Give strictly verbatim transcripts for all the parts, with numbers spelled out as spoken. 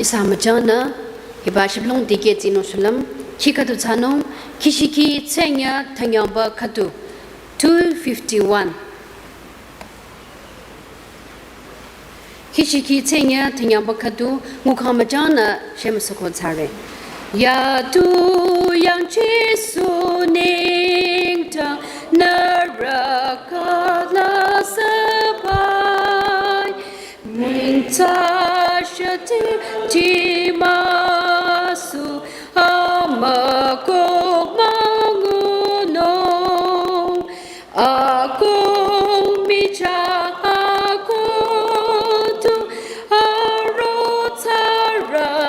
Ihsa müchangnü, hiba shiplong dikeh tsinung shulüm, khi khüdu thsanung, khi shikhi tsengya thanyangba khüdu, two fifty-one. Khi shikhi tsengya thanyangba khüdu, ngukhang müchangnü shemüsuko thsare. Yatu yang Jisu nengdang nührü khüla süpai. Mingta shati timasu amükoh müngunung. Akong michah akong tu aro tsarününung.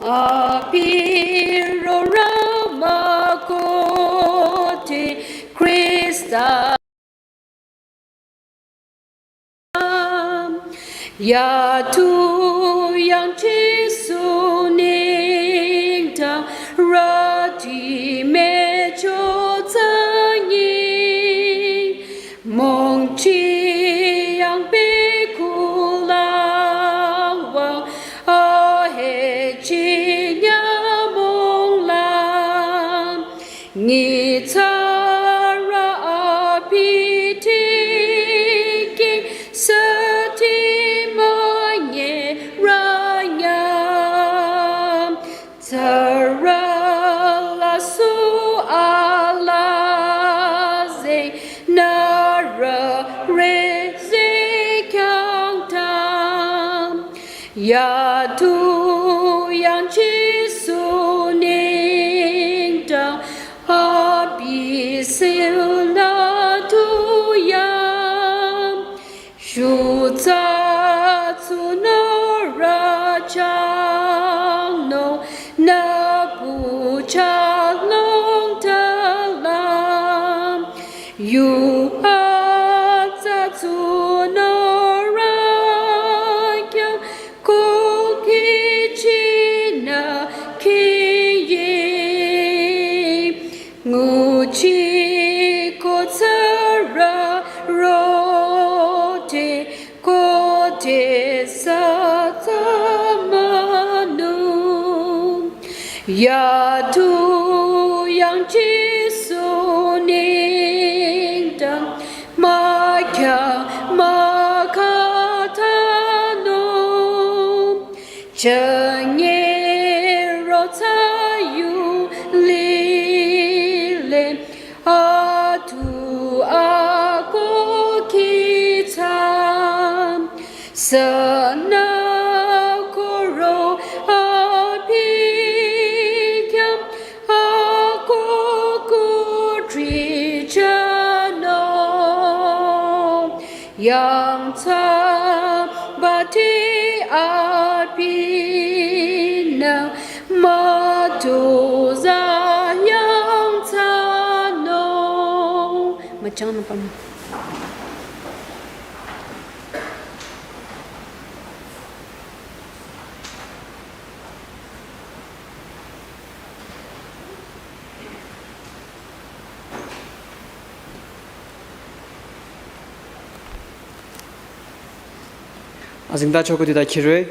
Abi rorü mükohti Khrista. Yatu yang Jisu nengdang rüti mücho tsünyi. Mongchi yang bikula wang ahe chinya monglang. Nyitsarü abi tikeh süti münyerünyang. Tsarü la su ala zeh nührü re zeh khyang tam. Yatu yang Jisu nengdang abi sila tu yang. Shutsa tsu nührü chang nung nübu chalong talam. Yu atsa tsu nührü khyang koh kihchinü kihye. Nguchi ko tsarü rode kote satsa manu. Yatu yang Jisu nengdang mükya mükatanu. Chünye rotsa yu lile atu akoh kihtam. Sünü koro abi khyang akoh kudri chano. Yangthsa bati abinü mütozah yangthsanung. Müchang nü pam. Azingda choko dida khire.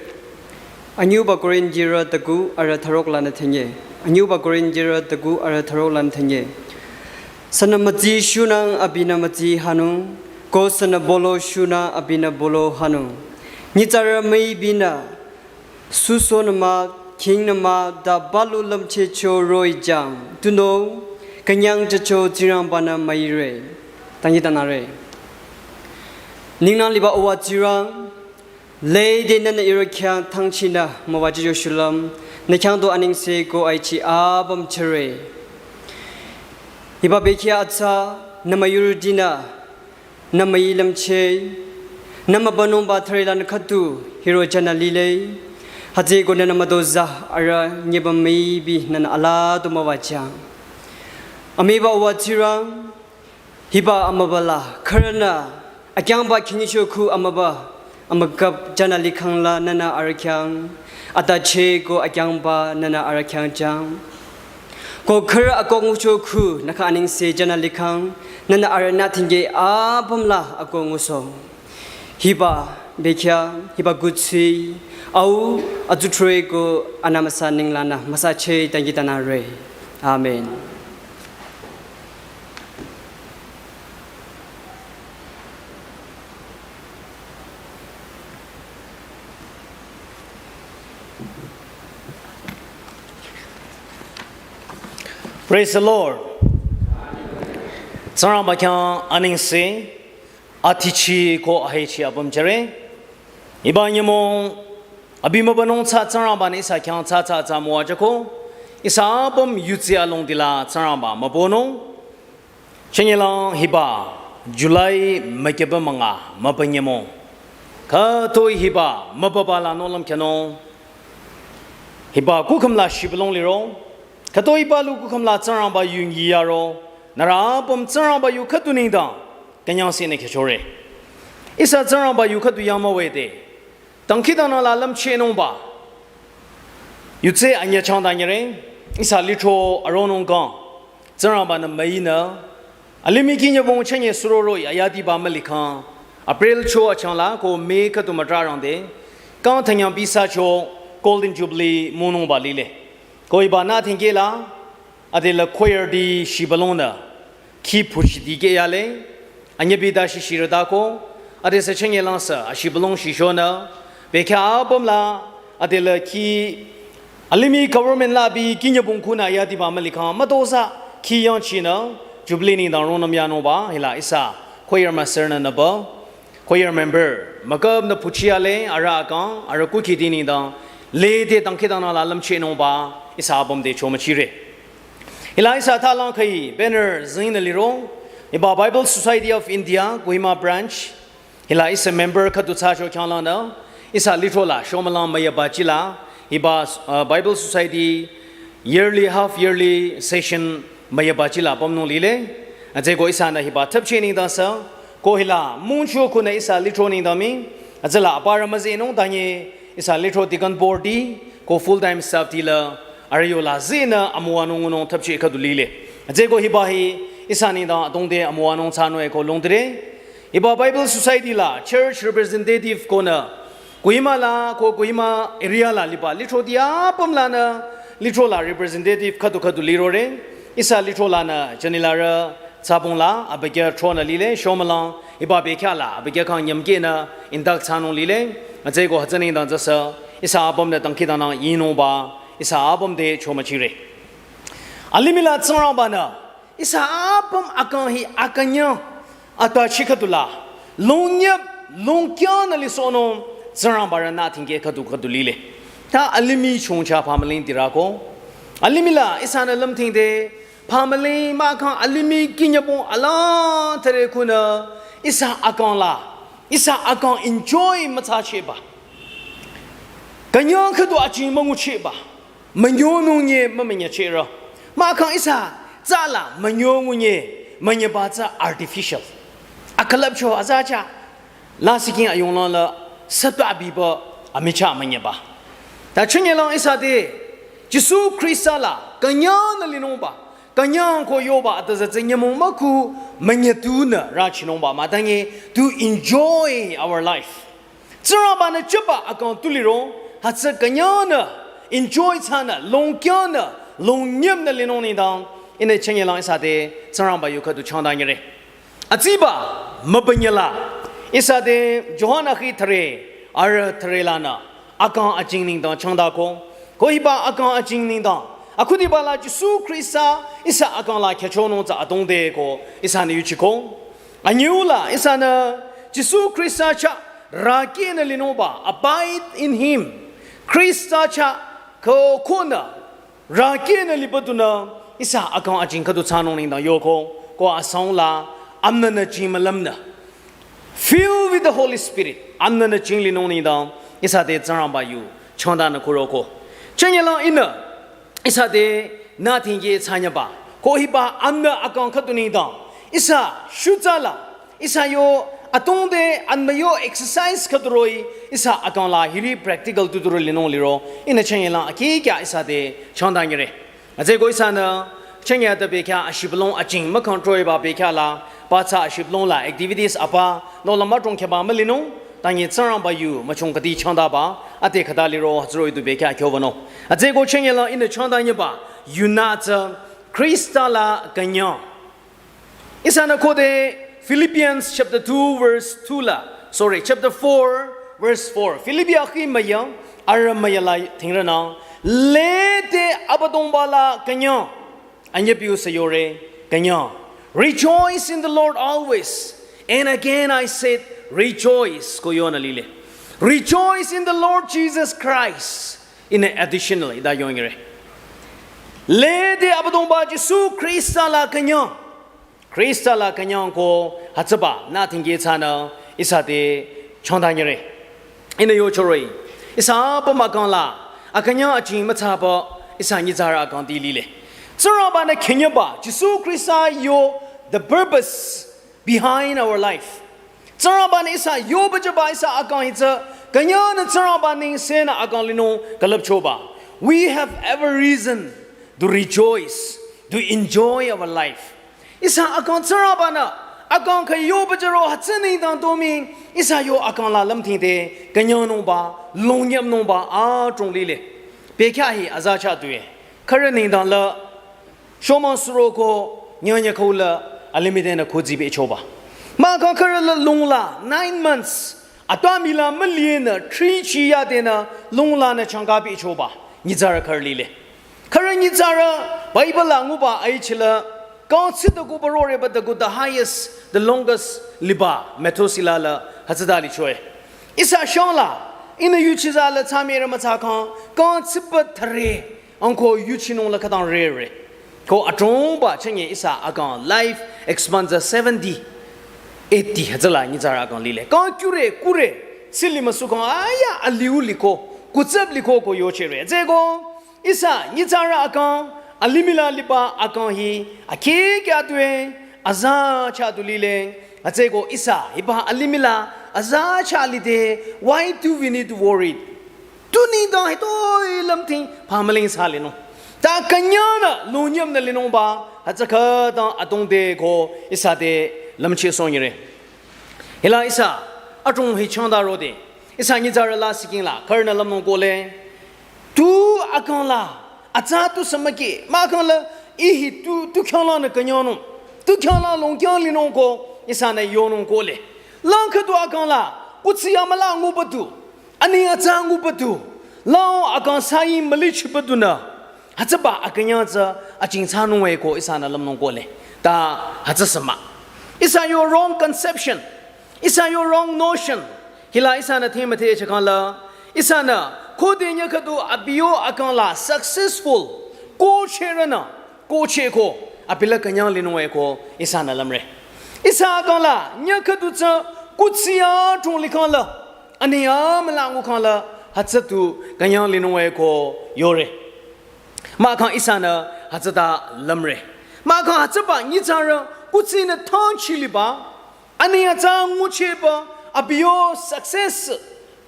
Anyüba Korinthirü taku arüh thürok lanü thenye. Anyüba Korinthirü taku arüh thürok lanü thenye. Sünü mütsi shunang abinü mütsi hanung, ko sünü bolo shunang abinü bolo hanung. Nyitsarü müibinü, süsohnü mah, khingnü mah, ta palu lümchehcho roh-i jang, tunüo, künyang jücho Tsingrangba-nü müire. Tangi tanare. Ninglang liba uwa Tsingrang, lede nünü ihrü khyang thangchinü müwajücho shulüm, nü khyang du anengse ko aichi apüm chüre. Hiba bekhyah atsa, nü müyurütinü, nü müi lümcheh, nü mübünungba thüre lanü khüdu, hiro jünü lile, hütsüeko nünü mütozah arüh nyeba müibi nünü alaa du müwajüng. Amüiba uwa Tsingrang, hiba amüba la, khürünü, akyangba khingicho khu amüba, amükap jünü likhang la nünü arüh khyang, atacheh ko akyangba nünü arüh khyang jüng. Ko khürü akoh ngucho khu nü khyang anengse jünü likhang, nünü arühnü thingke apüm la akoh ngusoh. Hiba, Bekhyah hiba kuthsi au atsudhre ko anü amüsa ninglangnü müsache dangkhidangnangre. Amen. Praise the Lord. Tsingrangba khyang anengse, atichi ko ahechi apüm jüre. Hiba nyümong abi mübünung tsü Tsingrangba-nü ihsa khyang tsü tsü tsü müwajüko. Ihsa apüm yutsi alongdila Tsingrangba mübünung. Chünyelang hiba July mükeba münga mübü nyümong. Khütoi hiba mübüba la nohlüm khyünung. Hiba kukhüm la shibülung liro. Khütoi hiba lu kukhüm la Tsingrangba yu nyiyaro. Nührü apüm Tsingrangba yu khüdu nengdang künyangsehnü khyüchore. Ihsa Tsingrangba yu khüdu yamüwede. Dangkhidangnang la lümchehnungba yutse anyüh changdanyüre, ihsa lithro aronung kang Tsingrangba-nü müinü alimih kinyübong chünye suroroi ayadiba mülikhang April cho achangla ko May khüdu mütrarangde kang thanyang bisa cho Golden Jubilee münungba lile. Ko hiba nü thingkehla adela choir di shibülungnü khi phushi dikeh yale, anyübi da shishirüdako, adesü chünyelang sü ashibülung shishonü, bekhyah apüm la, adela khi alimih government la abi kinyübong khunü yadiba mülikhang mütozah khi yangchinü Jubilee nengdang ronüm yanungba, hila ihsa choir master-nü nüba, choir member müküpnü phuchiyale, arüh akang, arüh kukhidi nengdang lede dangkhidangnang la lümchehnungba ihsa apüm te chomüchire. Hila ihsa thalang khüi banner zingnü liro, hiba Bible Society of India Kohima branch, hila ihsa member khüdu thsacho khyanglangnü, ihsa lithro la shomülang müyaba chila, hiba, uh, Bible Society yearly, half yearly session müyaba chila pümnung lile. Atsüko ihsanü hiba thapche nengdang sü, ko hila mungcho khunü ihsa lithro nengdang mii, atsüla aparü müzehnung danye ihsa lithro deacon board di, ko full time staff di la, arüh yola zehnü amüwanung ngunung thapche khüdu lile. Atsüko hiba hi ihsa nengdang adrongde amüwanung thsanung eko lungdire. Hiba Bible Society la church representative konü Kohima la ko Kohima area la liba lithro di apüm lanü lithro la representative khüdu khüdu lirore. Ihsa lithro lanü janilarü tsabong la abükyü thronü lile, shomülang hiba bekhyah la abükyü kang nyümkehnü induct thsanung lile. Atsüko hütsü nengdang tsüsü ihsa apümnü dangkhidangnang yinungba ihsa apüm te chomüchire. Alimih la Tsingrangba-nü ihsa apüm akang hi akünyang atbachi khüdula longnyüp longkyanü lisohnung Tsingrangba-rünü thingkeh khüdu khüdu lile. Ta alimih chongcha phamüling dirako, alimih la ihsanü lümthingde phamüling mahkhang alimih kinyübong alaa thüre khunü ihsa akang la, ihsa akang enjoy müthsachehba, künyang khüdu aching münguchehba, münyonung nye mümünyüchehrü. Mahkhang ihsa tsü la münyonung nye münyüba tsü artificial. Akülüpcho azacha. Lasih king ayunglang la sütü abiba amicha münyüba. Ta chünyelang ihsa te Jisu Khrista la künyangnü linungba, künyang ko yoba atüzü tsü nyümong müku münyütunü rüchinungba mah danye to enjoy our life. Tsingrangba-nü jüba akang tu liro, hütsü künyangnü enjoy thsanü, longkyanü, longnyümnü linung nengdang, ihnü chünyelang ihsa te Tsingrangba yu khüdu changdanyüre. Atsüba mübünyüla ihsa te Johan akhi thüre, arüh thüre lanü akang ajing nengdang changdako, ko hiba akang ajing nengdang akhudiba la Jisu Khrista ihsa akang la khyüchonung tsü adrongde ko ihsanü yuchiko. Anyüula ihsanü Jisu Khrista chah rükehnü linungba, abide in him. Khrista chah ko khunü rükehnü liba dunü ihsa akang ajing khüdu thsanung nengdang yoko, ko asang la amnünü jingmülümnü, filled with the Holy Spirit, amnünü jinglinung nengdang ihsa te Tsingrangba yu changdanü kuroko. Chünyelang ihnü ihsa te nü thingkeh thsanyüba, ko hiba amnü akang khüdu nengdang ihsa shutsa la, ihsa yo adrongde anmü yo exercise khüdu roh-i ihsa akang la hiri practical tutu ro linung liro, ihnü chünyelang akikya ihsa te changdanyüre. Atsüko ihsanü chünye ata bekhyah ashibülung ajing mükhang troiba bekhyah la, pathsa ashibülung la activities apa nohlüm müdrong khyüba mülinung, Tanyi Tsingrangba yu müchung kati changdaba, ate khüta liro hütsüro idu bekya kyo wünung. Atseko chengela ihnü changdanyeba, yunü tsü Khrista la künyang. Ihsanü khode Philippians chapter two verse two la, sorry, chapter four verse four. Philippi akhi maya, ara maya la thingrana, lede Abüdongba la künyang. Anyepiu sayore, künyang. Rejoice in the Lord always. And again I said, rejoice, ko yonü lile. Rejoice in the Lord Jesus Christ. Ihnü additionally, da yongire. Lede Abüdongba Jisu Khrista la künyang. Khrista la künyang ko hütsüba, nü tingki tsünü, ihsa te changdanyire. Ihnü yochoroi. Ihsa pü mükang la, akünyang aching mütsaba, ihsa nyitsarü akang ti lile. Tsingrangba-nü künyangba, Jisu Khrista yo the purpose behind our life. Tsingrangba-nü ihsa yobajüba ihsa akang hi tsü, künyangnü Tsingrangba nengsenü akang linung külüpchoba. We have every reason to rejoice, to enjoy our life. Ihsa akang Tsingrangba-nü, akang kha yobajüro hütsü nengdang domi, ihsa yo akang la lümthingte, künyangnungba, longyamnungba, adrong lile. Bekya hi aza cha due. Khürü nengdang la, shomang suroko, nyanya khüu la, alimih denü khuzibi choba. Mahkhang khürü la lung la, nine months, atwa mii la mülinü, three chi yadenü, lung lanü changkabi choba. Nyitsarü khürü lile. Khürü nyitsarü, Bible la nguba aichi la, kang tsita gu barore ba the gu the highest, the longest liba, Methuselah la, hütsüta lichoe. Ihsa shang la, ihnü yuchiza la tsami rü mütsakhang, kang tsipa thare, angko yuchinung la khütang rere. Ko adrongba chenge ihsa akang life expanse seventy, eighty, hütsüla nyitsarü akang lile. Kang kyure, kure, sili müsukhang, aya, aliu liko, kutsap liko ko yochere. Tseko, ihsa, nyitsarü akang, alimih la liba akang hi, akhi kya due, aza cha du lile, atseko ihsa, hiba alimih la, aza cha lide, why do we need to worry? Tu nengdang hitoi lümthing, pamaling sa linung. Ta künyangnü, lonyamnü linungba, hütsü khütang adrong de ko, ihsa te lümchi sonyire. Hila ihsa, adrong hi changda rode. Ihsa nyitsarü la siking la, khürünü lümnung kole. Tu akang la, atsa tu samaki, mahkhang la, ihi tu, tu khyang lanü künyangnung. Tu khyang la longkyang linung ko, ihsanü yonung kole. Lang khüdu akang la, kutsi yamala nguba tu, ani atsa nguba tu. Lang akang sayi müli chiba dunü. Hütsüba akünyang tsü aching tsanung e ko ihsanü lümnung kole. Ta hütsü sema. Ihsa yo wrong conception. Ihsa yo wrong notion. Hila ihsanü themüthe chakang la. Ihsanü khode nya khüdu abi yo akang la successful. Ko cherünü. Ko che ko. Abi la künyang linung e ko. Ihsanü lümre. Ihsa akang la. Nya khüdu tsü kutsi ya chung likhang la. Ani ya müla ngukhang la. Hütsü tu künyang linung e ko. Yore. Mahkhang ihsanü hütsüta lümre. Mahkhang hütsüba nyitsarü kutsinü thangchi liba, ani atsa ngucheba, abi yo success,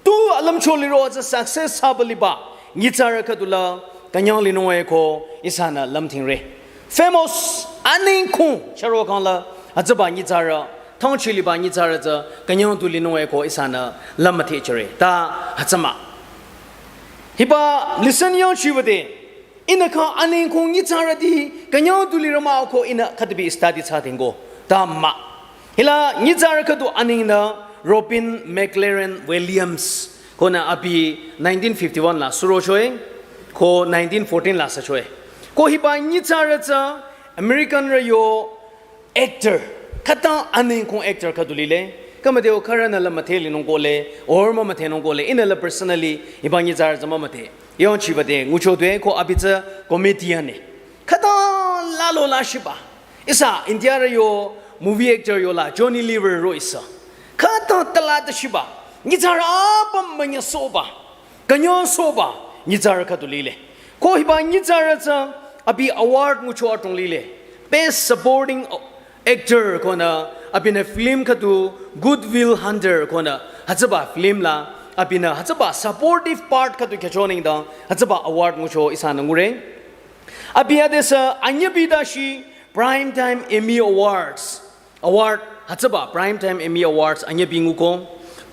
tu alümcho liro atsa success saba liba, nyitsarü khüdu la, künyang linung e ko, ihsanü lümthingre. Famous, aningkung, charo khang la, hütsüba nyitsarü, thangchi liba nyitsarü tsü, künyang tu linung e ko, ihsanü lüm müthe chere. Ta, hütsüma. Hiba, listen yang chiwade, Ihnü kha aning kong nyitsarüti künyang tu lirü mah-o ko ihnü khütabi study thsa tingko. Ta mah. Hila nyitsarü khüdu aning nü Robin McLaren Williams. Konü abi nineteen fifty-one la surochoe. Ko nineteen fourteen la süchoe. Ko hiba nyitsarü tsü American rü yo actor, khütang aning kong actor khüdu lile. Khamüde-o khürünü la müdhe linung kohle, or mümüdhenung kohle, ihnü la personally, hiba nyitsarü tsü mümüdhe. Yangchiba de, ngucho due, ko abi tsü comedian e. Khütang lalo la shiba. Ihsa, India rü yo, movie actor yola, Johnny Lever ro ihsa. Khütang tala de shiba. Nyitsarü apüm münyasohba. Künyasohba, nyitsarü khüdu lile. Ko hiba nyitsarü tsü abi award ngucho adrong lile. Best Supporting Actor konü abinü film khüdu Good Will Hunter konü hütsüba film la abinü hütsüba supportive part khüdu khyücho nengdang hütsüba award ngucho ihsanü ngure. Abi adesü anyabi dashi Primetime Emmy Awards. Award, hütsüba Primetime Emmy Awards anyabi nguko.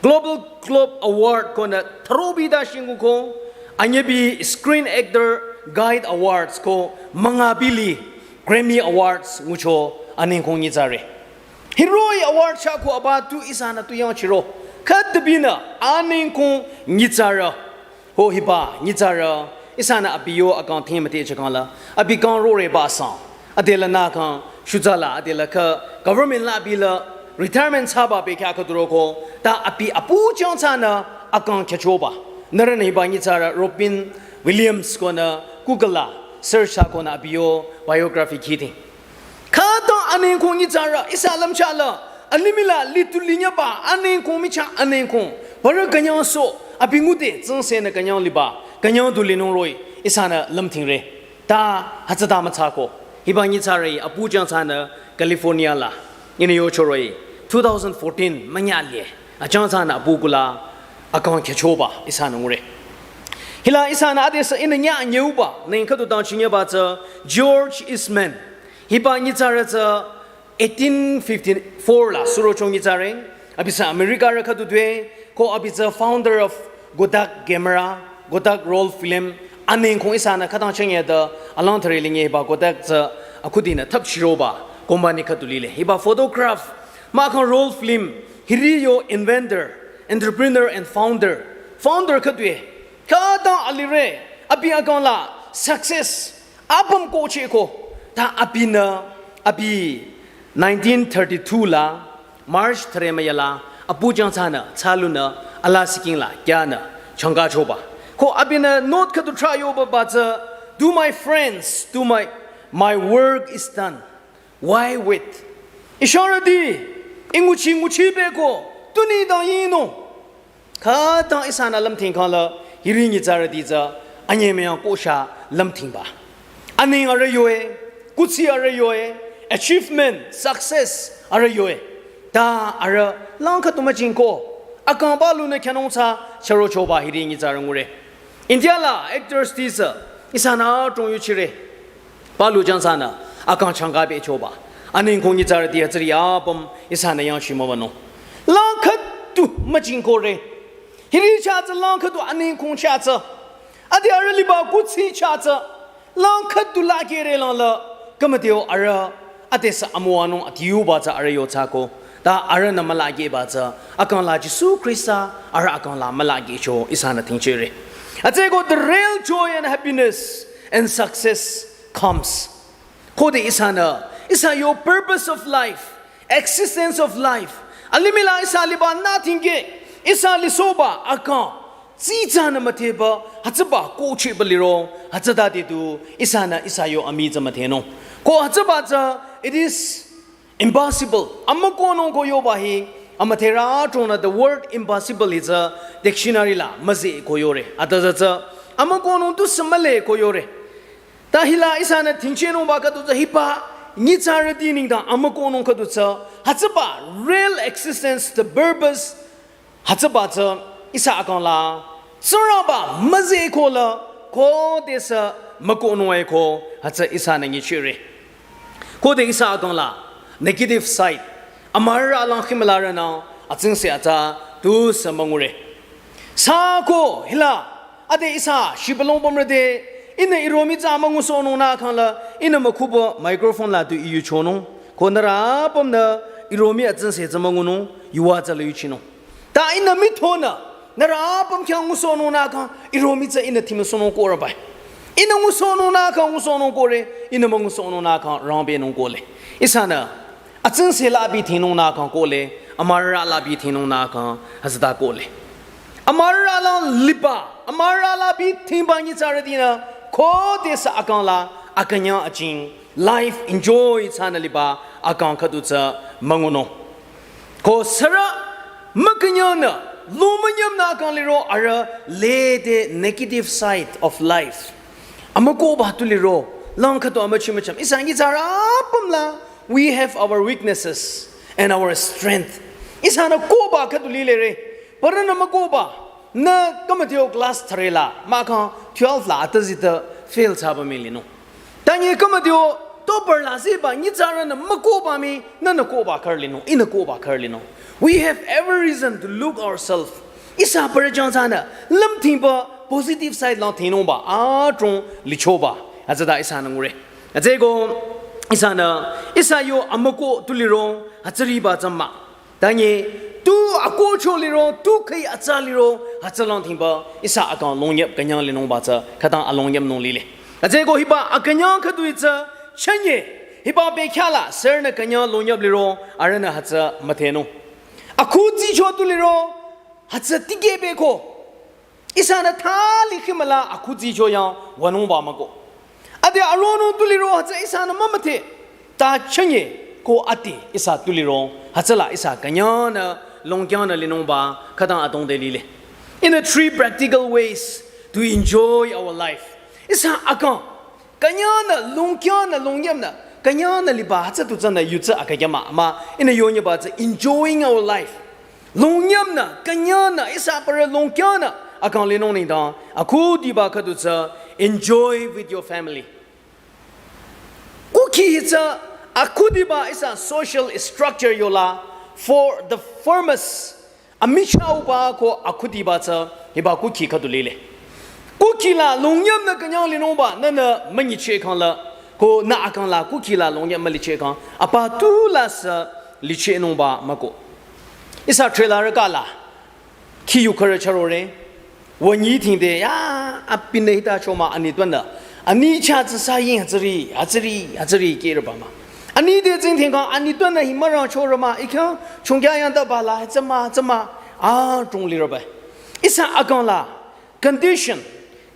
Global Globe Award konü throbi da shingu ko, anyebi Screen Actor Guild Awards ko, mangabili Grammy Awards ngucho anengkong nyitsarü. Hiroh-i award sha ko aba tu ihsanü tu yangchiro. Khütabinü anengkong nyitsarü. Ho hiba nyitsarü ihsanü abi yo akang thing mate chakang la. Abi kang rore ba sang. Adela nü kang shuza la adela kha government la abi la retirement thsaba bekhyah khüduro ko. Ta abi apu chang thsanü akang khyüchoba. Nührünü hiba nyitsarü Robin Williams konü Google la search thsa konü abi yo biography khiding. Khütang anengkong nyitsarü ihsa lümchah la, alimih la litu linyaba anengkong michah anengkong. Parü künyangsoh, abi ngude tsingsenü künyang liba, künyang du linung roh-i ihsanü lümtingre. Ta hütsüta müthsako. Hiba nyitsarü apu chang thsanü California la. Ihnü yocho roh-i two thousand fourteen münyalie. Achang thsanü apu kula akang khyüchoba ihsanü ngure. Hila ihsanü adesü ihnü nya nyeuba, neng khüdu dang chinyeba tsü George Eastman. Hiba nyitsarü tsü eighteen fifty-four la surochong nyitsarü. Abi tsü Americarü khüdu due, ko abi tsü founder of Kodak camera, Kodak roll film, anengkong ihsanü khütang chengye da alang thare linge hiba Kodak tsü akhudinü thapchiroba company khüdu lile. Hiba photograph, mahkhang roll film, hiri yo inventor, entrepreneur and founder. Founder khüdue, khütang alire, abi akang la success, apüm kohcheko, ta abinü, abi nineteen thirty-two la, March thare müyala, apu chang thsanü, thsalunü, ala siking la, kyanü, changkachoba. Ko abinü note khüdu trah yoba ba tsü, "To my friends, to my, my work is done. Why wait?" Isharüti, inguchi nguchi beko, tunüo dang yinung. Khütang ihsanü lümting kang la, hiri nyitsarüti tsü, anyemüyang kohsha lümtingba. Aneng arüh yoe, kuthsi arüh yoe, achievement, success arüh yoe. Ta arüh lang khüdu müjingko, akang balunü khyünung thsa, chürochoba hiri nyitsarü ngure. India la actors ti tsü, ihsanü adrong yuchire. Palu chang thsanü, akang changka bechoba. Anengkong nyitsarüti hütsüri apüm, ihsanü yangchi müwanung. Lang khüdu müjingkore. Hiri chah tsü lang khüdu anengkong chah tsü. Ade arüh liba kuthsi chah tsü. Lang khüdu la kere lang la. Kamateo arüh, adesü amüwanung atiuba tsü arüh yo thsako. Ta arühnü mülakeba tsü, akang la Jisu Khrista, arüh akang la mülakecho ihsanü tingchire. Atsüko the real joy and happiness and success comes. Khode ihsanü, ihsa yo purpose of life, existence of life. Alimih la ihsa liba nothing ke, ihsa lisohba akang. Tsitsanü müdheba, hütsüba kohcheba liro, hütsütade du, ihsanü ihsa yo amii tsü müdhenung. Ko hütsüba tsü, it is impossible. Amükohnung ko yoba hi, amüdherü adrongnü the word impossible hi tsü dictionary la müzeh ko yore. Ata tsü tsü, amükohnung tusü mühle ko yore. Ta hila ihsanü tingchehnungba khüdu tsü hiba, nyitsarüti nengdang amükohnung khüdu tsü, hütsüba real existence, the purpose, hütsüba tsü ihsa akang la, Tsingrangba müzeh ko la, khodesü mükohnung e ko, hütsü ihsanü nyichire. Khode ihsa akang la, negative side, amürü alang khimülarünü, atsingse atsa, tusü müngure. Sako, hila, ade ihsa, shibülung pümrüde, ihnü iromi tsü müngusohnung nü kang la, ihnü mükhuba microphone la tu iyuchonung, ko nührü apümnü iromi atsingse tsü müngunung, yuva tsü la yuchinung. Ta ihnü mithonü, nührü apüm khyang ngusohnung nü kang, iromi tsü ihnü thimsohnung korübai. Ihnü ngusohnung nü kang ngusohnung kore, ihnü müngusohnung nü kang rangbenung kole. Ihsanü, atsingse la abi thingnung nü kang kole, amürü la abi thingnung nü kang, hütsüta kole. Amürü la liba, amürü la abi thingba nyitsarütinü, khodesü akang la, akünyang aching, life enjoy thsanü liba, akang khüdu tsü müngunung. Ko sürü mükünyangnü, lümünyam nü kang liro arüh lede negative side of life. Amükohba tu liro, lang khüdu amüchimücham. Ihsa nyitsarü apüm la, we have our weaknesses and our strength. Ihsanü kohba khüdu lilere, parünü mükohba, nü kamateo class three la, mahkhang twelve la, atazita fail thsaba mii linung. Tanye kamateo topper la ziba nyitsarünü mükohba mii, nünü kohba khürü linung, ihnü kohba khürü linung. We have every reason to look ourselves. Ihsa parü jangsanü lümthingba positive side lang thingnungba adrong lichoba. Hütsüta ihsanü ngure. Hütsüeko ihsanü ihsa yo amüko tu liro hütsüriba tsü mah. Tanye tu akohcho liro, tu khüi atsa liro, hütsülang thingba ihsa akang longyap künyang linungba tsü khütang alongyap nung lile. Hütsüeko hiba akünyang khüdu itsü chünye, hiba bekhyah la sürünü künyang longyap liro arühnü hütsü müdhenung. Akhudicho tu liro hütsü tikehbeko. Ihsanü thali khimüla akhudicho yang wünungba mah ko. Ade aronung tu liro hütsü ihsanü mümüdhe. Ta chünye ko ade ihsa tu liro hütsüla ihsa künyangnü longkyangnü linungba khütang adrong de lile. In the three practical ways to enjoy our life. Ihsa akang künyangnü, longkyangnü, longyapnü, künyangnü liba hütsü tu tsünü yutsü akükyama, ama ihnü yonyeba tsü enjoying our life. Longyapnü, künyangnü, ihsa parü longkyangnü, akang linung nengdang, akhudiba khüdu tsü enjoy with your family. Kukhi hi tsü akhudiba ihsa social structure yola for the firmest amichahba ko akhudiba tsü hiba kukhi khüdu lile. Kukhi la longyapnü künyang linungba nünü münyicheh khangla ko nü akang la kukhi la longyap mülicheh khang apa tu la sü lichehnungba mah ko. Ihsa trailer kala khi yu khürü chürore. Wünyi thingde ya apinü hita choma anitpünü. Ani cha tsü sa ying hütsüri, hütsüri, hütsüri kehre ba mah. Ani de tsing thingkang anitpünü hi mürang chore mah, ikhyang chungkya yang ta ba la, tsü mah, tsü mah, adrong lire ba. Ihsa akang la, condition,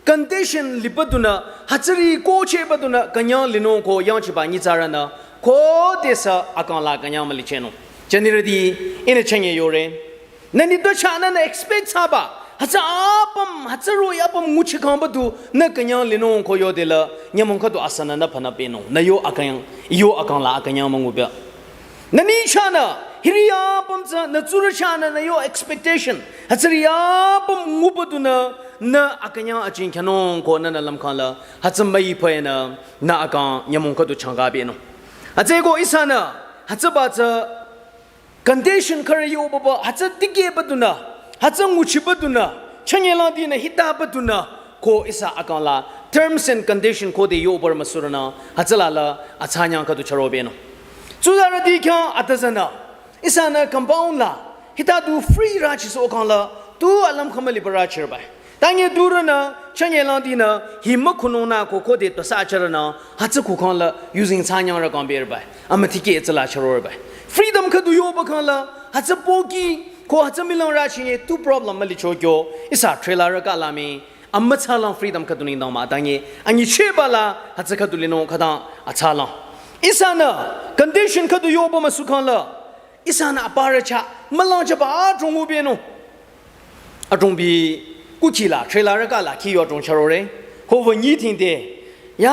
condition liba dunü, hütsüri kohchehba dunü, künyang linung ko yangchiba nyitsarünü, khodesü akang la künyang mülichehnung. Jünirüti, ihnü chünye yore. Nü nitpü chahnü nü expect thsaba, hütsü apüm, hütsü roh-i apüm nguchikhangba du, nü künyang linung ko yodela, nyümong khüdu asünü nü phanü pehnung, nü yo akang, yo akang la akünyang müngupü. Nü ni chahnü, hiri apüm tsü, nü tsurü chahnü, nü yo expectation, hütsüri apüm nguba dunü, nü akünyang aching kyanung ko nünü lümkhang la, hütsü müi phainü, nü akang nyümong khüdu changka pehnung. Hütsüeko ihsanü, hütsüba tsü, condition khürü yoba ba, hütsü tikehba dunü, hütsü nguchiba dunü, chünye langdinü hitaba dunü, ko ihsa akang la, terms and condition khode yobar müsurünü, hütsüla la, atsanyang khüdu chüro pehnung. Tsuzarüti khyang atüzanü, ihsanü compound la, hita du free rachisoh kang la, tu alüm khümüliba rachire ba. Tanye durünü, chünye langdinü, hi mükhunung nü ko khode tosa chürünü, hütsü kukhang la, using tsanyang rü kang bere ba. Amütikeh tsüla chürore ba. Freedom khüdu yoba khang la, hütsü pohki, ko hütsü milang rachinye, tu problem mülicho kyo, ihsa trailer rü kala mi, amütsalang freedom khüdu nengdang mah, tanye, anyichehba la, hütsü khüdu linung khütang, atsalang. Ihsanü, condition khüdu yoba müsukhang la, ihsanü aparü chah, mülang chaba adrong ngubenung. Adrong bi kukhi la, trailer rü kala khi yo adrong chürore. Ho wünyi thingde. Ya,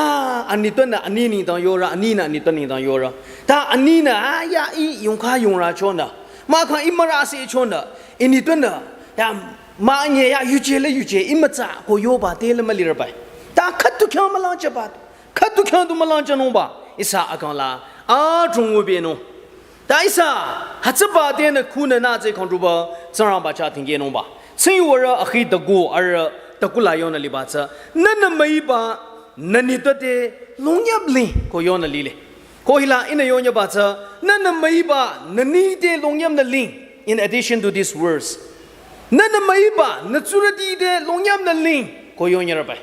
anitpünü ani nengdang yore, aninü anitpü nengdang yore. Ta aninü, a, ya, i, yongkha yongra chonü. Mahkhang i mürase chonü. Initpünü, ya, mah nye, ya, yuje le yuje, i mütsa, ko yoba te le mülire ba. Ta khüdu khyang mülang chaba. Khüdu khyang du mülang chanungba, ihsa akang la, adrong ngubenung. Ta ihsa, hütsüba tenü khunü nü tsü kangdruba, Tsingrangba chah tingkehnungba. Tsingyu wara akhi dagu, arü, dagu la yonü liba tsü, nünü müiba, nü nitpü te, longyap ling, ko yonü lile. Ko hila ihnü yonyeba tsü, nünü müiba, nü ni te, longyapnü ling. In addition to these words, nünü müiba, nü tsurüti te, longyapnü ling, ko yonyere ba.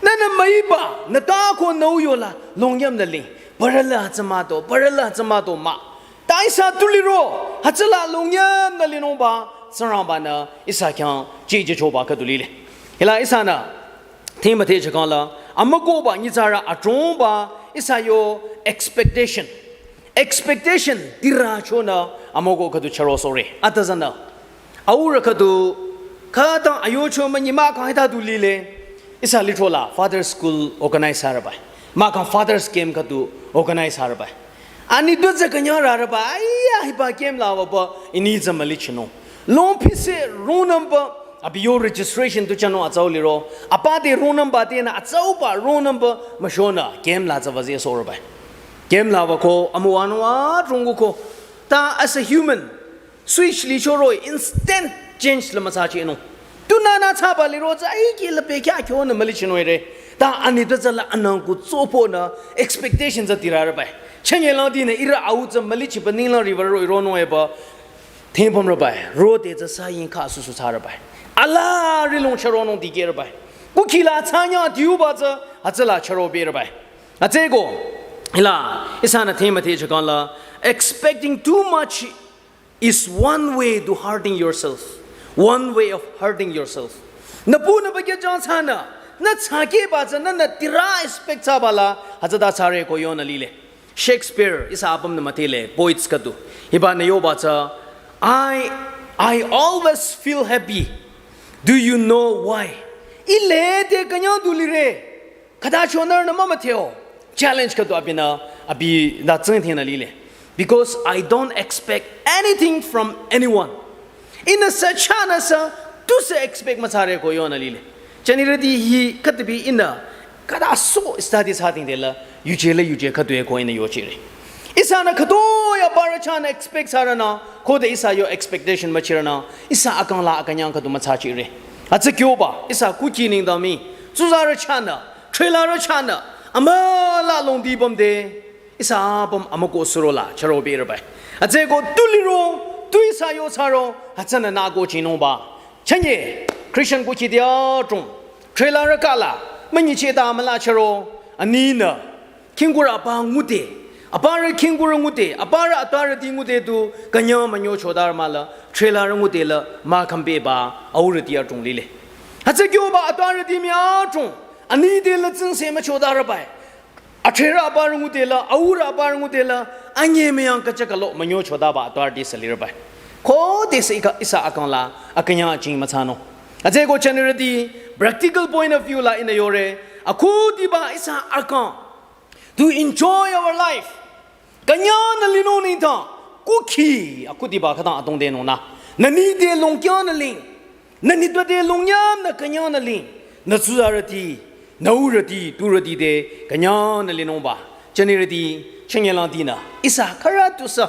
Nünü müiba, nü ta ko nü u yola, longyapnü ling. Parü la hütsü mah to, parü la hütsü mah to mah. Ta ihsa tu liro, hütsüla longyapnü linungba, Tsingrangbanü, ihsa khyang, chiche choba khüdu lile. Hila ihsanü, thing müdhe chakang la, amükoba, nyitsarü adrongba, ihsa yo expectation. Expectation, tirü chonü, amüko khüdu chürosohre. Atüzanü. Aurü khüdu, khütang ayocho münyi mahkhang hita du lile. Ihsa lithro la Father's School organize thsare ba. Mahkhang Father's Camp khüdu organize thsare ba. Ani du tsü künyang rare ba. Aya hiba camp la wüba ini tsü mülichinung. Longphise roll number abi yo registration tu thsanung atsau liro. Apa te roll number tenü atsauba roll number müshonü camp la tsü wüzehsohre ba. Camp la wüko amüwanung adrong nguko. Ta as a human, Switch lichoro instant change la müthsachinung. Tunüna thsaba liro tsü ai kih la pekya kyonü mülichinung re. Ta ani ta tsü la anang ku tsoponü expectation tsü tirarübai. Chanye lang dinü ihrü au tsü mülichiba ninglang river ro ironung eba. Thempam rübai. Ro te tsü sa yin ka susu thsarübai. Ala rilong charonung dikehrübai. Kukhi la tsanya diuba tsü hütsüla charo berübai. Atsüko, ila, ihsanü themba te chakangla, expecting too much is one way to hurting yourself. One way of hurting yourself. Nü pu nü ba kya jang thsanü, nü thsakehba tsü, nü nü tira expect thsaba la, hütsüta thsare ko yonü lile. Shakespeare, ihsa apümnü müdhele, poets khüdu. Hibanü yoba tsü, I, I always feel happy. Do you know why? Ile te kanya du lire. Khüta chonarnü mümüdheo. Challenge khüdu abinü, abi da tsingthinü lile. Because I don't expect anything from anyone. Ihnü sü chanü sü, tusü expect müthsare ko yonü lile. Chanirüti hi khütabi ihnü, khüta so study thsading dela, yuje le yuje khüdu e ko ihnü yochire. Ihsanü khütoh-i aparü chanü expect thsaranü, khode ihsa yo expectation müchiranü, ihsa akang la akünyang khüdu müthsachire. Atsü kyoba, ihsa kukhi nengdang mii, tsuzarü chanü, threlarü chanü, amüla longdi bamde, ihsa apüm amüko surola, charo berübai. Atsüko tu liro, tu ihsa yo thsaro, hütsünü nü ko chinungba. Chanye, Christian kukhi dia trung, threlarü kala, münyicheta amüla charo, aninü, khingkurü apa ngude, aparü khingkurü ngude, aparü atwarüti ngude tu, kanya münyo chodar mala, threlarü ngude la, mükhampeba, aurüti atrung lile. Hütsü kyoba atwarüti mii atrung, ani de la tsingse müchodarübai. Athrerü aparü ngude la, aurü aparü ngude la, anye meyang kachakalo münyo chodaba atwarüti sü lirübai. Khodesü ika ihsa akang la, akünyang aching müthsanung. Atsüko chanirüti, practical point of view la ihnü yore, akhudiba ihsa akang. To enjoy our life. Künyangnü linung nengdang, kukhi, akhudiba khütang atongdenung nü. Nü nide longkyangnü ling. Nü nitpade longnyamnü künyangnü ling. Nü tsuzarüti, nü aurüti, turüti de künyangnü linungba. Chanirüti, chanye lang dinü. Ihsa khürü tusü.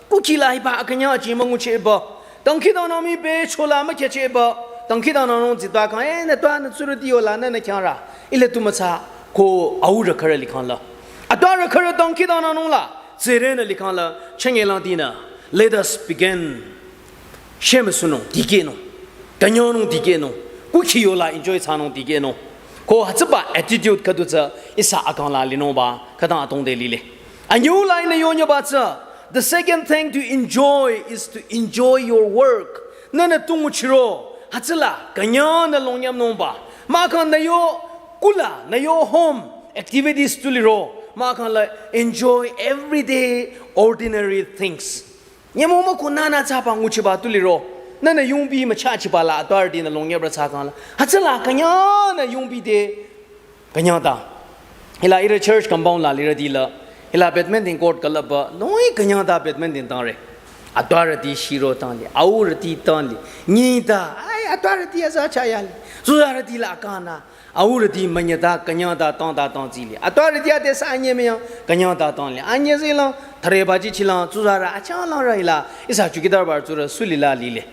Kukhi la hiba akünyang achi müngucheba. Dangkhidangnang mii be chola mükhecheba. Dangkhidangnangnung zita kang, eh, nü twa nü tsurüti yola nü nü khyangre. Ile tu müthsa ko aurü khürü likhang la. Atwarü khürü dangkhidangnangnung la. Tsürenü likhang la. Chanye lang dinü. Let us begin. Shemüsunung, dikehnung. Künyangnung dikehnung. Kukhi yola enjoy thsanung dikehnung. Ko hütsüba attitude khüdu tsü ihsa akang la linungba khütang atongde lile. Anyu la ihnü yonyaba tsü, the second thing to enjoy is to enjoy your work. Nünü tu nguchiro, hütsüla, künyangnü longnyamnungba. Mahkhang nü yo kula, nü yo home activities tu liro. Mahkhang la enjoy everyday ordinary things. Nyümong mükhu nünü thsaba nguchiba tu liro. Nünü yungbi müchachiba la atwarütinü longnyapra thsakhang la. Hütsüla künyangnü yungbi de künyangta. Hila ihrü church compound la lirüti la. Hila badminton court külüpba. Longyi künyangta badminton tangre. Atwarüti shiro tangli. Aurüti tangli. Nyita. Ai atwarüti aza chayali. Tsuzarüti la akang nü. Aurüti münyata, künyangta, tangta, tangtsili. Atwarüti ade sü anye meyang, künyangta, tangli. Anye zilang, thürebaji chilang, tsuzarü, achanglangrü hila, ihsa chowkidar barü tsurü, sulila lile.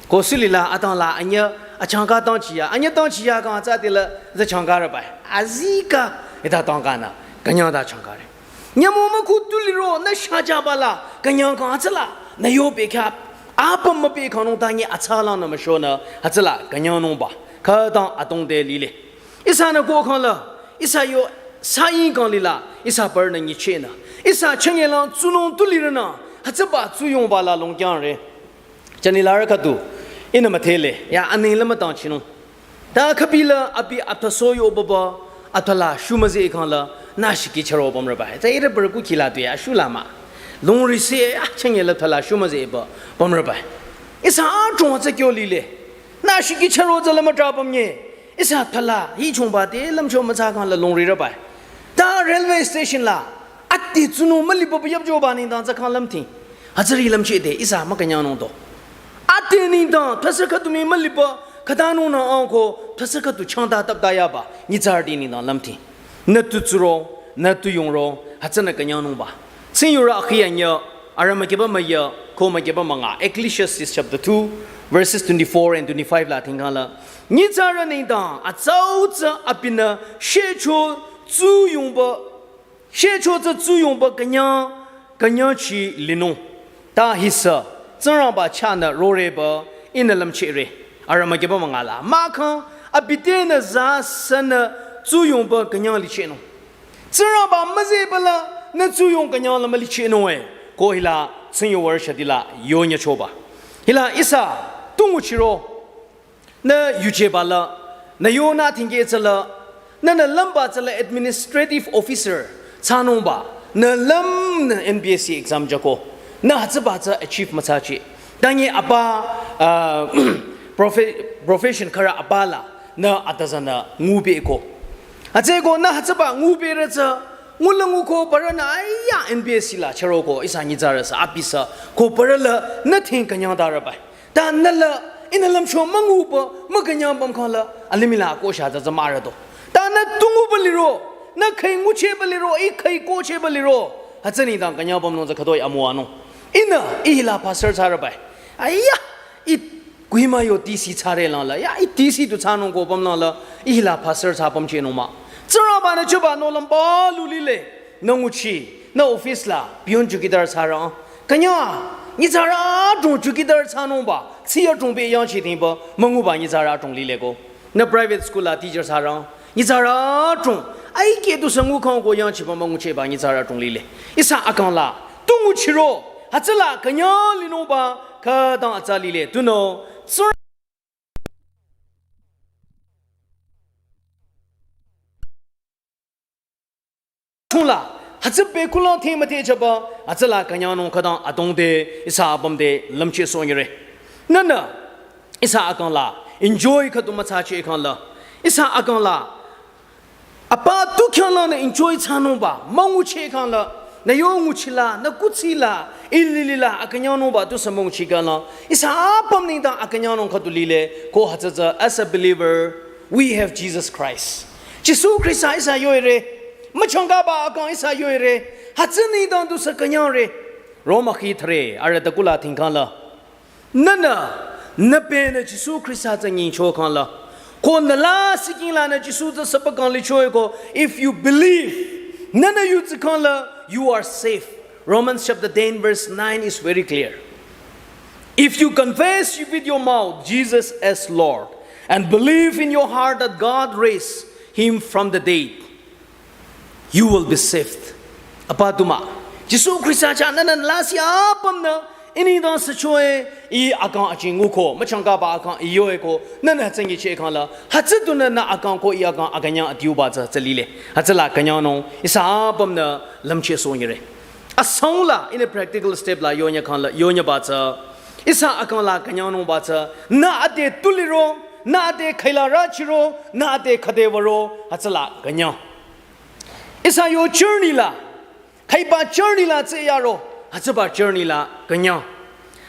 Ko sulila, atangla, anye, achangka tangchiya, anye tangchiya kang atsa dela, za changkarübai. Azika, hita tangkanü, künyangta changkare. Nyümong mükhu tu liro, nü shajaba la, künyang kang atsala, nü yo bekhyah, apüm mübekhangnung ta nye atsalangnü müshonü, hütsüla, künyangnungba, khütang atongde lile. Ihsanü kokhang la, ihsa yo saying kang lila, ihsa parünü nyichehnü. Ihsa chanye lang tsunung tu lirünü, hütsüba tsuyongba la longkyangre. Chani larü khüdu, ihnü müdhele, ya ani la mütangchinung. Ta khübi la abi athaso yo baba, athala shumüze khang la, nü shiki charo pümrübai. Ta ihrü barü kukhi la tu ya shula mah. Longri se, ah, chanye la thala shumüzeba, pümrübai. Ihsa atong tsü kyo lile. Nü shiki charo tsü la mütra pümnye. Ihsa thala, hi chongba te lümcho mütsa khang la longrirübai. Ta railway station la, ati tsunu müliba ba yapjoba nengdang tsü khang lümthing. Hütsüri lümcheh de, ihsa mükünyangnung do. Ati nengdang, thasa khüdu mii müliba, khütanung nü angko, thasa khüdu changta tapta yaba, nyitsarüti nengdang lümthing. Nü tu tsuro, nü tu yongro, hütsünü künyangnungba. Tsingyurü akhi anya, arüh mükiba müya, Ko mükeba münga, Ecclesiastes chapter two, verses twenty-four and twenty-five la thingkhala. Nyitsarü nengdang, atsau tsü abinü, shecho tsuyongba, shecho tsü tsuyongba künyang, künyangchi linung. Ta hisü, Tsingrangba chahnü roreba, ihnü lümchehre. Arüh mükeba müngala. Mahkhang, abi tenü za sünü tsuyongba künyang lichehnung. Tsingrangba müzehbala, nü tsuyong künyang la mülichehnung e. Ko hila, tsingyo wor shadila, yonyachoba. Hila ihsa, tu nguchiro. Nü yujeba la, nü yonü thingkeh tsüla, nünü lümba tsüla administrative officer thsanungba, nü lüm nü N P S C exam jüko, nü hütsüba tsü achieve müthsachi. Tangi apa, uh, profe-, profession khürü apa la, nü atazanü ngupeko. Hütsüeko nü hütsüba nguperü tsü, ngula nguko parünü aya N P S C la chüroko, ihsa nyitsarü sü, abi sü, ko parü la, nü thing künyang darübai. Ta nü la, ihnü lümcho münguba, mükünyang pümkhang la, alimih la ko sha za za mürado. Ta nü tu nguba liro, nü khüi ngucheba liro, ih khüi kohcheba liro. Hütsü nengdang künyang pümnung za khütoi amüwanung. Ihnü, ih hila pastor thsarübai. Aya, ih kuhima yo T C thsare langla, ya ih T C tu thsanung ko pümlangla, ih hila pastor thsa pümchehnung mah. Tsingrangba nü chuba nohlüm palu lile, nü nguchi, nü office la, peon chowkidar thsarang. Künyang, nyitsarü adrong chowkidar thsanungba, tsi adrong pe yangchi thingba, münguba nyitsarü adrong lileko. Nü private school la teacher thsarang, nyitsarü adrong, aikeh tusü ngukhang ko yangchiba müngucheba nyitsarü adrong lile. Ihsa akang la, tu nguchiro, hütsüla künyang linungba, khütang atsa lile, tunüo, tsur- Chungla, hütsü be kulang thing müthehchaba, hütsüla künyangnung khütang adrong te, ihsa apüm te lümchehsohnyire. Nünü, ihsa akang la, enjoy khüdu müthsachi khang la, ihsa akang la, apa tu khyanglangnü enjoy thsanungba, münguchi khang la, nü yo nguchila, nü kuthsila, ililila, akünyangnungba tusü münguchi khang la, ihsa apüm nengdang akünyangnung khüdu lile, ko hütsü tsü, as a believer, we have Jesus Christ. Jisu Khrista ihsa yoire, müchangkaba akang ihsa yoire, hütsü nengdang tusü künyangre. Roma khi thre, arüh ta kula thing khang la. Nünü, nü penü Jisu Khrista tsü nyingcho khang la. Ko nü la siking lanü Jisu tsü süpa kang lichoe ko, if you believe, nünü yutsi khang la, you are saved. Romans chapter ten verse nine is very clear. If you confess with your mouth Jesus as Lord and believe in your heart that God raised him from the dead, you will be saved. Apa tu mah. Jisu Khrista chah nünü nü lasih apümnü, ih nengdang süchoe, ih akang achi nguko, müchangkaba akang ih yoe ko, nünü tsingkicheh khang la, hütsü tunü nü akang ko ih akang akünyang adiuba tsü tsü lile. Hütsüla künyangnung, ihsa apümnü lümchehsohnyire. Asang la, in a practical step la, yonya khang la, yonyaba tsü. Ihsa akang la künyangnungba tsü, nü ade tu liro, nü ade khüila rachiro, nü ade khüde würo, hütsüla künyang. Ihsa yo journey la, khüiba journey la tsü yaro, hütsüba journey la künyang.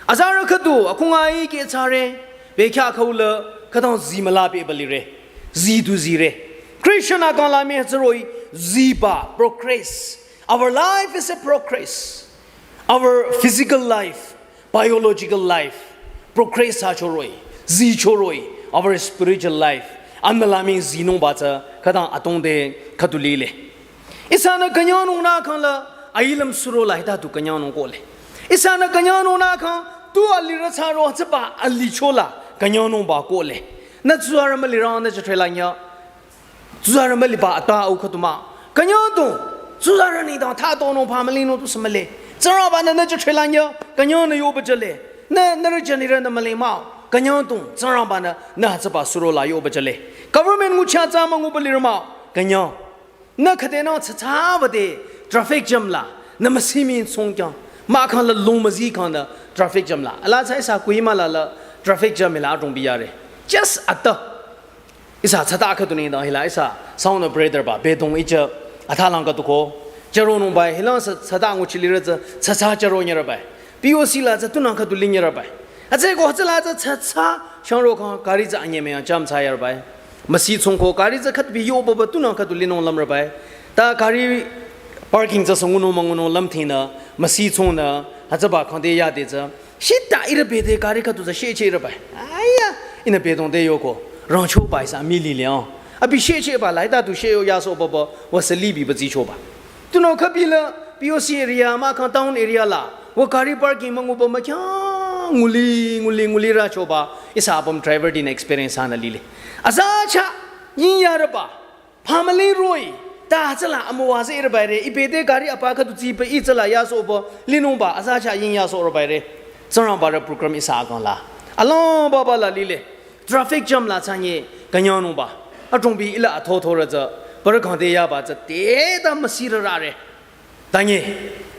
Azarü khüdu, akhunga ih keh thsare, bekhyah khüu la, khütang zi müla beba lire, zi du zire. Christian akang la mii hütsü roh-i, ziba, progress. Our life is a progress. Our physical life, biological life, progress thsacho roh-i, zicho roh-i, our spiritual life, anbü la mii zinungba tsü, khütang adrong te khüdu lile. Ihsanü künyangnung nü khang la, ailüm suro la hita tu künyangnung kohle. Ihsanü künyangnung nü khang, tu alirü thsaro hütsüba alicho la, künyangnungba kohle. Nü tsuzarü mülirang nü chatre la nya, tsuzarü müliba ata au khüdu mah. Künyangdong, tsuzarü nengdang thadonung pa mülinung tusü mühle. Tsingrangba nü nü chatre la nya, künyangnü yoba jüle. Nü, nü rü jünirü nü müli mah. Künyangdong, Tsingrangba nü, nü hütsüba suro la yoba jüle. Government nguchi atsa münguba lire mah. Künyang. Nü khüdenü tsütsüba de traffic jam la, nü müsi mii tsungkyang, mahkhang la lung müzi khang nü traffic jam la. Ala tsü ihsa Kohima la la traffic jam la adrong biyare. Just ata. Ihsa tsüta khüdu nengdang hila ihsa sound operator ba, bedong icha athalang khüdu ko. Chüronungba, hilang sü tsüta nguchi lire tsü, tsütsü chüronyire ba. P O C la tsü tunang khüdu linyire ba. Hütsüeko hütsüla tsü tsütsü, shangro khang, gari tsü anyemüyang jam thsayare ba. Müsi tsungko gari tsü khüdu bi yoba ba tunang khüdu linung lümre ba. Ta gari Parking tsü süngunung müngunung lümthinü, müsi chongnü, hütsüba khangde yade tsü. Shita ihrü bete gari khüdu tsü shecheh ihrü bai. Aya, ihnü betong de yoko. Rangcho bai sa mili liang. Abi shecheh ba lai ta tu sheyo yaso baba, wa salibi ba zicho ba. Tunüo khübi la, P O C area, mahkhang town area la. Wa gari parking münguba mahkhang nguli, nguli, nguli racho ba. Ihsa apüm driver dinü experience hanü lile. Aza cha, yin yarü ba. Family roh-i, ta hütsüla amüwa tsü ihrü baire, i bete gari apa khüdu tsipe i tsüla yasoba, linungba, aza cha yin yaso ihrü baire. Tsingrangba rü program ihsa akang la. Along baba la lile. Traffic jam la tsanye, künyangnungba. Adrongbi ila atho tho rü tsü, parü khangde yaba tsü, te ta müsi rü rare. Tanye,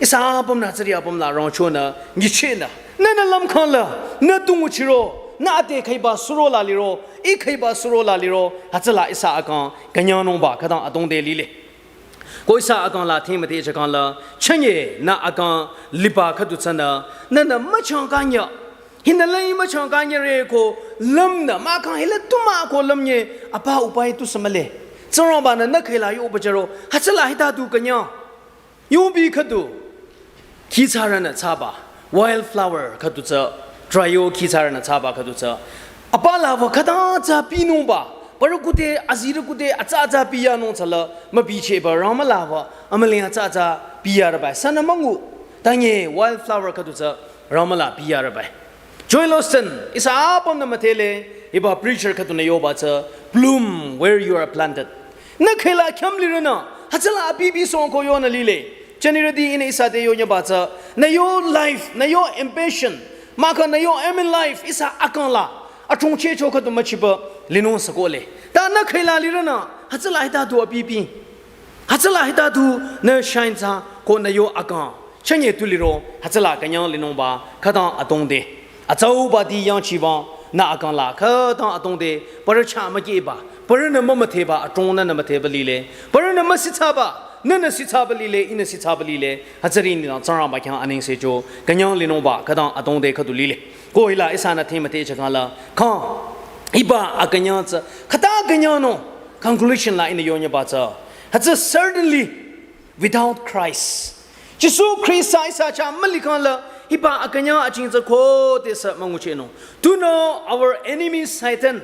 ihsa apüm nü tsüri apüm la rangchonü, nyichehnü. Nünü lümkhang la, nü tu nguchiro, nü ate khüiba suro la liro, i khüiba suro la liro, hütsüla ihsa akang, künyangnungba, khütang atong de lile. Ko ihsa akang la thing mate chakang la, chanye, nü akang, liba khüdu tsünü, nünü müchang kanya. Hinü lai müchang kanya re ko, lümnü, mahkhang hila tuma ko lümnye, apa upai tu sümale. Tsingrangba nü nü khüila yo bajaro, hütsüla hita tu künyang. Yungbi khüdu, khi tsarünü tsaba, wildflower khüdu tsü, trio khi tsarünü tsaba khüdu tsü. Apa la wa khüta tsü pinungba, parü kude, azirü kude, atsa atsa piyanung tsüla, mübichehba, rama la wa, amüling atsa atsa piyarübai, sünü müngu, tanye wildflower khüdu tsü, rama la piyarübai. Joel Osteen, ihsa apümnü müdhele, hiba preacher khüdunü yoba tsü, bloom where you are planted. Nü khüila khyam lirünü, hütsüla abibi song ko yonü lile. Jünirüti ihnü ihsa te yonyaba tsü, nü yo life, nü yo ambition, mahkhang nü yo aim in life, ihsa akang la, atrongcheh cho khüdu müchiba, linung sakole. Ta nü khüila lirünü, hütsüla hita tu abibi. Hütsüla hita tu nü shine tsü ko nü yo akang. Chanye tu liro, hütsüla künyang linungba, khütang atong de. Atsauba di yangchiba, nü akang la, khütang atong de, parü cha mükiba, parünü mümüdheba, atong nünü müdheba lile, parünü müsitsaba, nünü sitsaba lile, ihnü sitsaba lile, hütsüri nü Tsingrangba khyang anengse cho, künyang linungba, khütang atong de khüdu lile. Ko hila ihsanü thing mate chakang la, khang, hiba akünyang tsü, khüta künyangnung, conclusion la ihnü yonyaba tsü. Hütsü certainly without Christ. Jisu Khrista ihsa chah mülikhang la, hiba akünyang aching tsü khodesü münguchehnung. Tunüo our enemy Satan.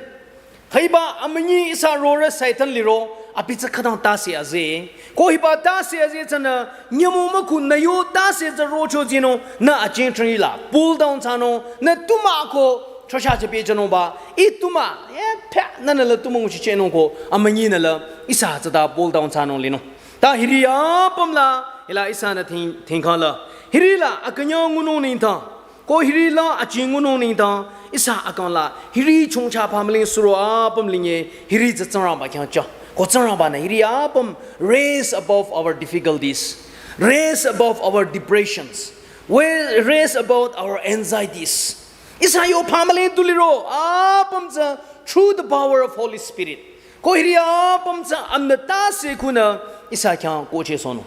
Hiba amünyi ihsa rorü Satan liro, abi tsü khütang tase aze. Ko hiba tase aze tsünü, nyümong mükhu nü yo tase tsü rocho zinung, nü aching treni la, pull down thsanung, nü tuma ko, chosha chepe chanungba, i tuma, eh, pya, nünü la tuma nguchichehnung ko, amünyinü la, ihsa tsüta pull down thsanung linung. Ta hiri apüm la, hila ihsanü thing, thingkhang la. Hiri la, akünyang ngunung nengdang. Ko hiri la, aching ngunung nengdang. Ihsa akang la, hiri chongcha pamling suro apüm linye, hiri tsü Tsingrangba khyang cha. Ko Tsingrangba nü, hiri apüm, raise above our difficulties. Raise above our depressions. We raise above our anxieties. Ihsa yo pamling tu liro, apüm tsü, through the power of Holy Spirit. Ko hiri apüm tsü amünyi tase khunü ihsa khyang kohcheh sohnung.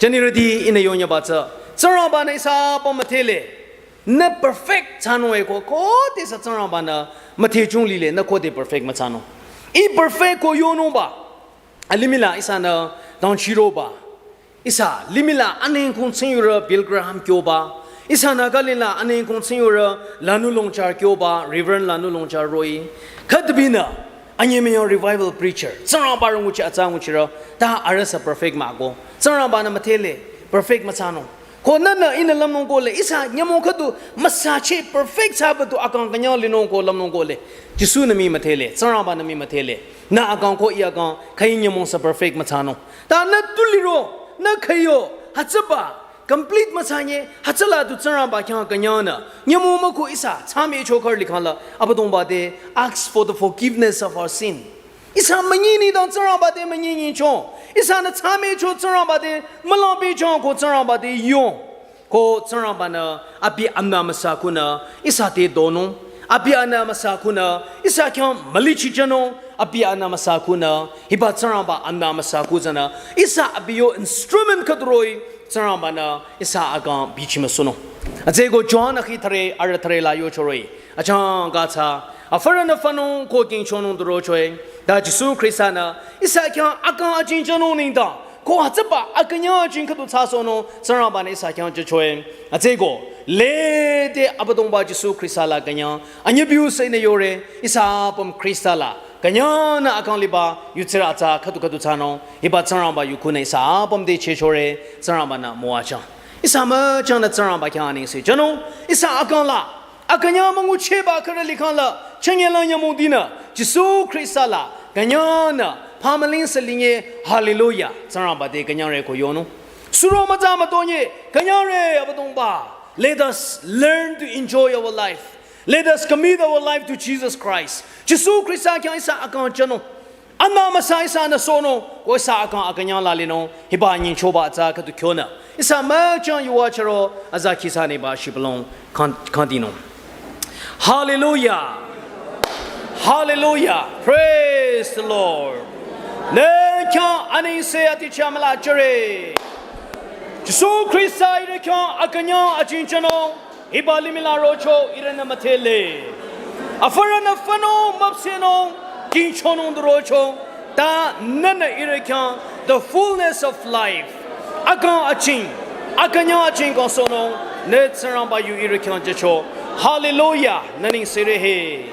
Jünirüti ihnü yonyaba tsü, Tsingrangba nü ihsa apüm müdhele, nü perfect thsanung e ko, khodesü Tsingrangba nü müdhechung lile, nü khode perfect müthsanung. I perfect ko yonungba, alimih la ihsanü dangchiroba. Ihsa, limih la anengkong tsingyurü Billy Graham kyoba. Ihsa Nagaland la anengkong tsingyurü Lanu Longchar kyoba, Reverend Lanu Longchar roh-i. Khüdubinü, anyemüyang revival preacher. Tsingrangba rü nguchi atsa nguchirü, ta arüh sü perfect mah ko. Tsingrangba nü müdhele, perfect müthsanung. Ko nünü ihnü lümnung kohle, ihsa nyümong khüdu müsacheh perfect thsaba tu akang künyang linung ko lümnung kohle. Jisu nü mii müdhele, Tsingrangba nü mii müdhele. Nü akang ko i akang, khüi nyümong sü perfect müthsanung. Ta nü tu liro, nü khüyo, hütsüba, complete müthsanye, hütsüla tu Tsingrangba khyang künyangnü, nyümong mükhu ihsa, thsame cho kar likhang la, Abüdongba te, ask for the forgiveness of our sin. Ihsa münyi nengdang Tsingrangba te münyi nyicho. Ihsanü thsame cho Tsingrangba te, mülang pehcho ko Tsingrangba te yong. Ko Tsingrangba nü abi anü amüsa khunü ihsa te donung, abi anü amüsa khunü ihsa khyang mülichichanung, abi anü amüsa khunü hiba Tsingrangba anü amüsa khu tsünü ihsa abi yo instrument khüdu roh-i Tsingrangba nü ihsa akang bichi müsohnung. Atsü ko John akhi thüre arüh thüre la yocho roh-i. Achangka tsü, afürünü fünung ko kingchonung du rocho-i. Ta Jisu Khrista nü ihsa khyang akang achingchanung nengdang Ko hütsüba akünyang jing khüdu thsasohnung Tsingrangba-nü ihsa khyang jüchoe. Hütsüeko, lede Abüdongba Jisu Khrista la künyang anyübiu sü ihnü yore, ihsa apüm Khrista la künyangnü akang liba yutsirü atsa khüdu khüdu thsanung, hiba Tsingrangba yu khunü ihsa apüm te chechore, Tsingrangba-nü müwajüng. Ihsa müchangnü Tsingrangba khyang anengse jünung, ihsa akang la akünyang münguchehba khürü likhang la, chünye la nyümong dinü, Jisu Khrista la künyangnü phamüling sü linye, hallelujah, Tsingrangba te künyangre ko yonung. Suro mütsa mütonye, künyangre Abüdongba. Let us learn to enjoy our life. Let us commit our life to Jesus Christ. Jisu Khrista khyang ihsa akang jünung. Anü müsa ihsanü sohnung, ko ihsa akang akünyang la linung, hiba nyingchoba atsa khüdu kyonü. Ihsa müchang yuwa chüro, aza khisa nengba shibülung khan-, khantinung. Hallelujah. Hallelujah. Praise the Lord. Nü khyang anengse ati chamla jüre. Jisu Khrista ihrü khyang akünyang ajing jünung. Hiba limih la rocho ihrünü müdhele. Afürünü fünung müpsehnung, jingchonung du rocho. Ta nünü ihrü khyang the fullness of life. Akang ajing, akünyang ajing kangsohnung, nü Tsingrangba yu ihrü khyang jücho. Hallelujah, nü nengsere he.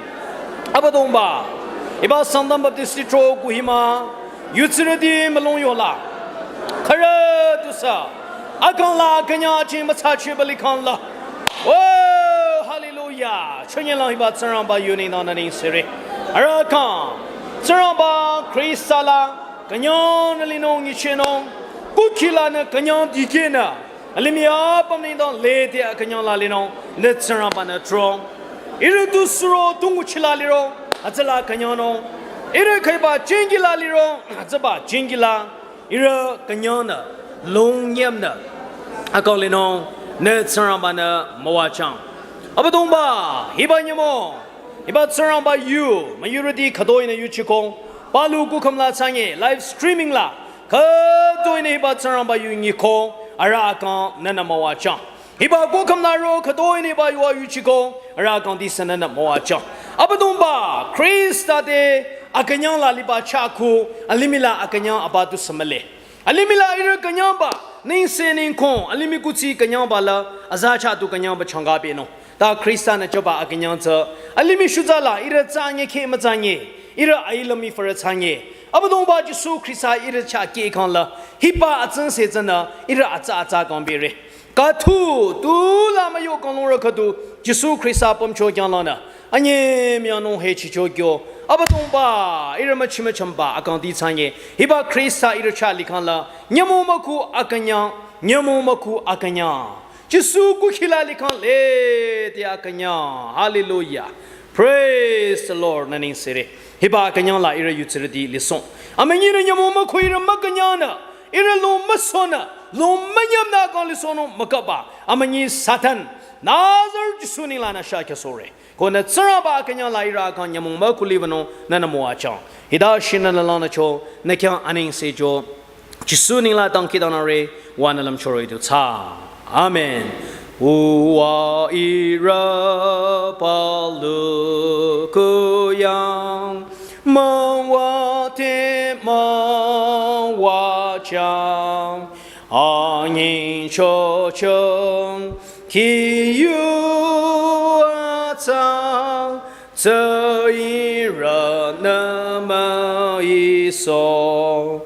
Abüdongba, hiba Sangtam Baptist Church Kohima, yutsirüti mülung yola. Khürü tusü akang la künyang jing mütsa cheba likhang la. Oh, hallelujah. Chünye lang hiba Tsingrangba yu nengdang nü nengsere. Arüh kang, Tsingrangba Khrista la künyangnü linung nyichehnung. Kukhi lanü künyang dikehnü. Alimih apüm nengdang lede akünyang la linung, nü Tsingrangba-nü trong. Ihrü tu suro tu nguchi la liro, hütsüla künyangnung. Ihrü khüiba jingki la liro, hütsüba jingki la. Ihrü künyangnü, longnyemnü akang linung, nü Tsingrangba-nü müwajüng. Abüdongba, hiba nyümong, hiba Tsingrangba yu, müyurüti khütoinü yuchiko, palu kukhüm la thsanye, live streaming la, khütoinü hiba Tsingrangba yu nyiko, arüh akang nünü müwajüng. Hiba kukhüm la ro khütoinü hiba yuwa yuchiko, arüh akang di sü nünü müwajüng. Abüdongba, Khrista te akünyang la liba chah khu, alimih la akünyang aba tusü mühle. Alimih la ihrü künyangba, nengse nengkong, alimih kuthsi künyangba la, aza chah tu künyangba changka pehnung. Ta Khrista-nü jüba akünyang tsü, alimih shutsa la, ihrü thsanye kheh müthsanye, ihrü ailüm ifürü thsanye. Abüdongba Jisu Khrista ihrü chah kehkhang la, hiba atsingse tsünü, ihrü atsa atsa kang bere. Kathu, tu la müyo kanglungrü khüdu, Jisu Khrista pümcho khyanglangnü. Anyemüyangnung hechicho kyo. Abüdongba, ihrü müchi müchamba, akang di thsanye. Hiba Khrista ihrü chah likhang la, nyümong mükhu akünyang, nyümong mükhu akünyang. Jisu kukhi la likhang lede akünyang. Hallelujah. Praise the Lord, nü nengsere. Hiba akünyang la ihrü yutsirüti lisohng. Amünyi ihrü nyümong mükhu ihrü mükünyangnü. Ihrü lung müsohnü, lung münyamnü akang lisohnung mükaba. Amünyi Satan, Nazareth Jisu nenglanü shakya sohre. Ko nü Tsingrangba akünyang la ihrü akang nyümong mükhu libanung nünü müwajüng. Hita shinü nü langnücho, nü khyang anengsecho. Jisu nengla dangkhidangnangre, wanü lümchoro idu thsa. Amen. Uwa ihrü palu kuyang, müwate müwajüng, anyingchochong, kiyu atsa, tsü ihrünü müiso.